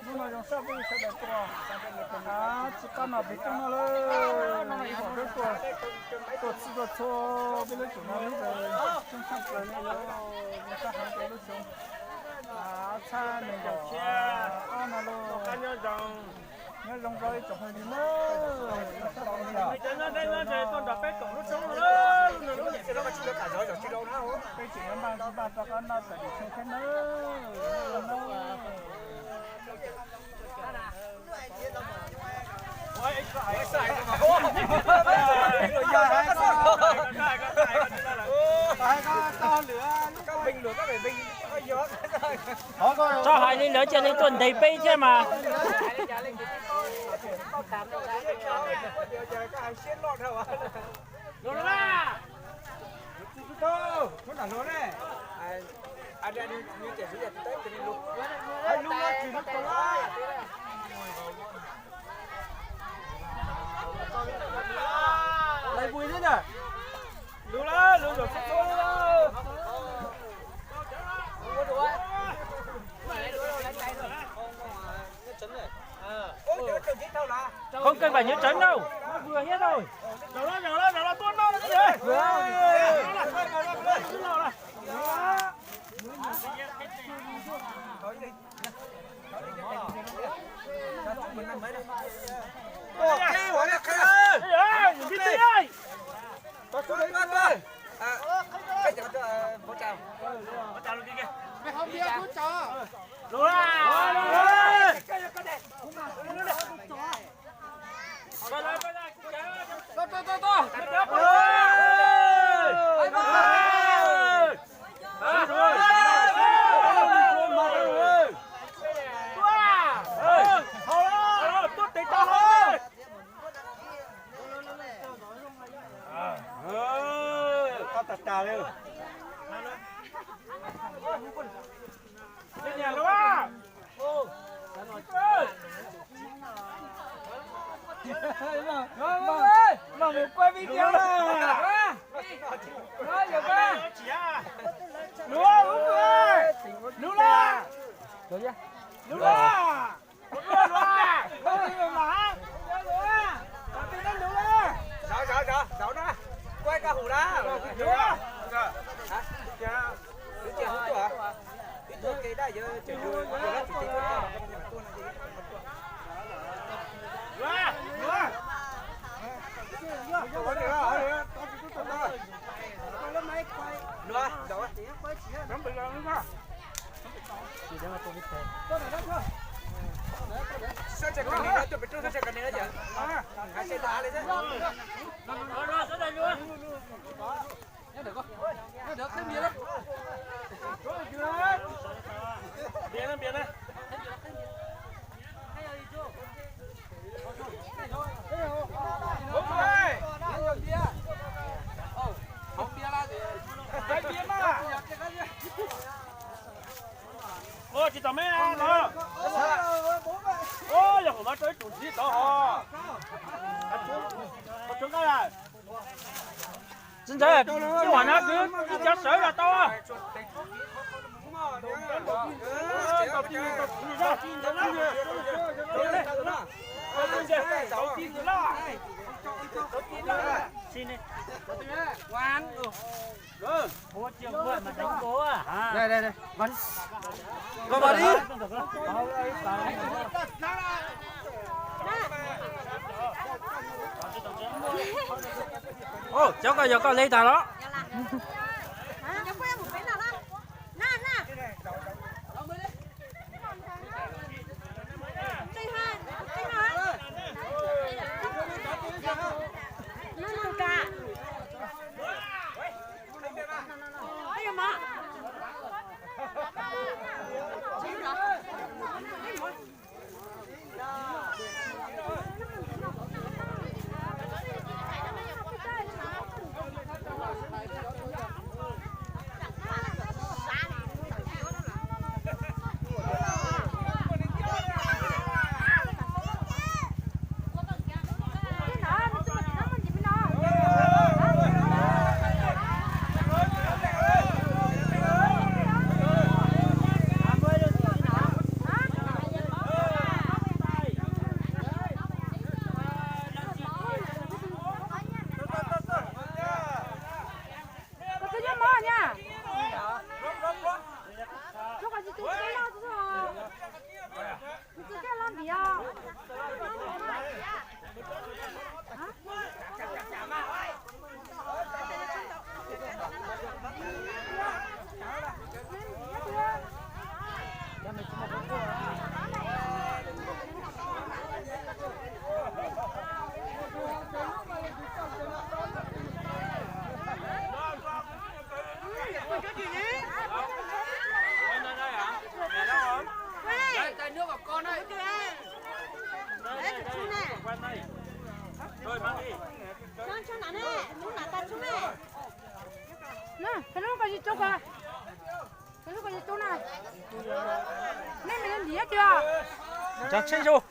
Hnub no zoo sab peb sawv daws tuaj, tsis qab no peb tuaj no lawm, peb pom tuaj, tuaj txhij tuaj txhua peb lub tsev no lub tsev coob tshaj plaws li, zoo sab heev rau lub xyoo ob txhiab nees nkaum ob no lauj. Nyob zoo rau ib tsoom phooj ywg nawb. Peb tseem yuav npaj npaj rov qab noj tawm tim xyoo thiab nawb. Txhob hais li lawv cia li tuaj ntes peb thiab mas. Không cần phải nhớ tránh đâu. Vừa hết rồi. Luag, luag, luag, luag. Zov, zov, zov na. Quay ka hũ na. Hả? Hả? Twb cia hub tuaj hả? Twb tuaj ke daj yawg ces yawg, yawg lab tsis tiv tuaj no. Luag, zov. Sab tsev kawm niam no, tuaj pem roob sab tsev kawm niam no yom. Hais seb tas li xwb. Npias na, npias na. Ua tsis tau me no. Ua yog hum mas rau ib tug ntxiv tod ho. Tsis ntawd, ib hom no kwv ib cov sawv los tau. Đây, đây, đây. Bắn. Bắn đi. Ôi, cháu coi giờ con lên thằng đó. Nrog tsheb zus.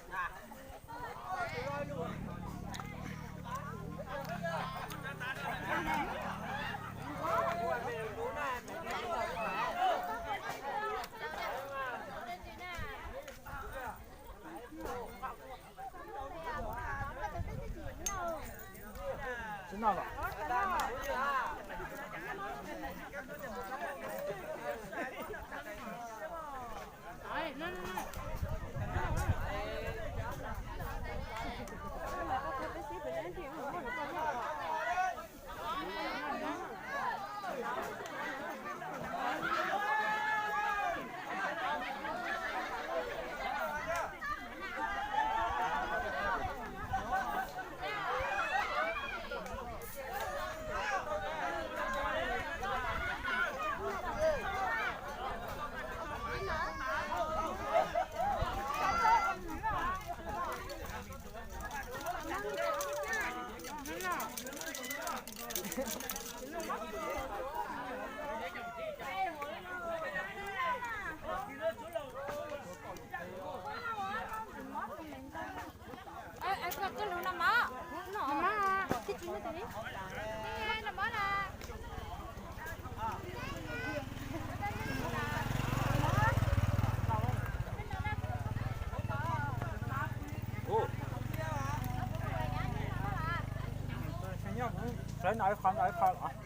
Sawv noj qhov ntawd qhov.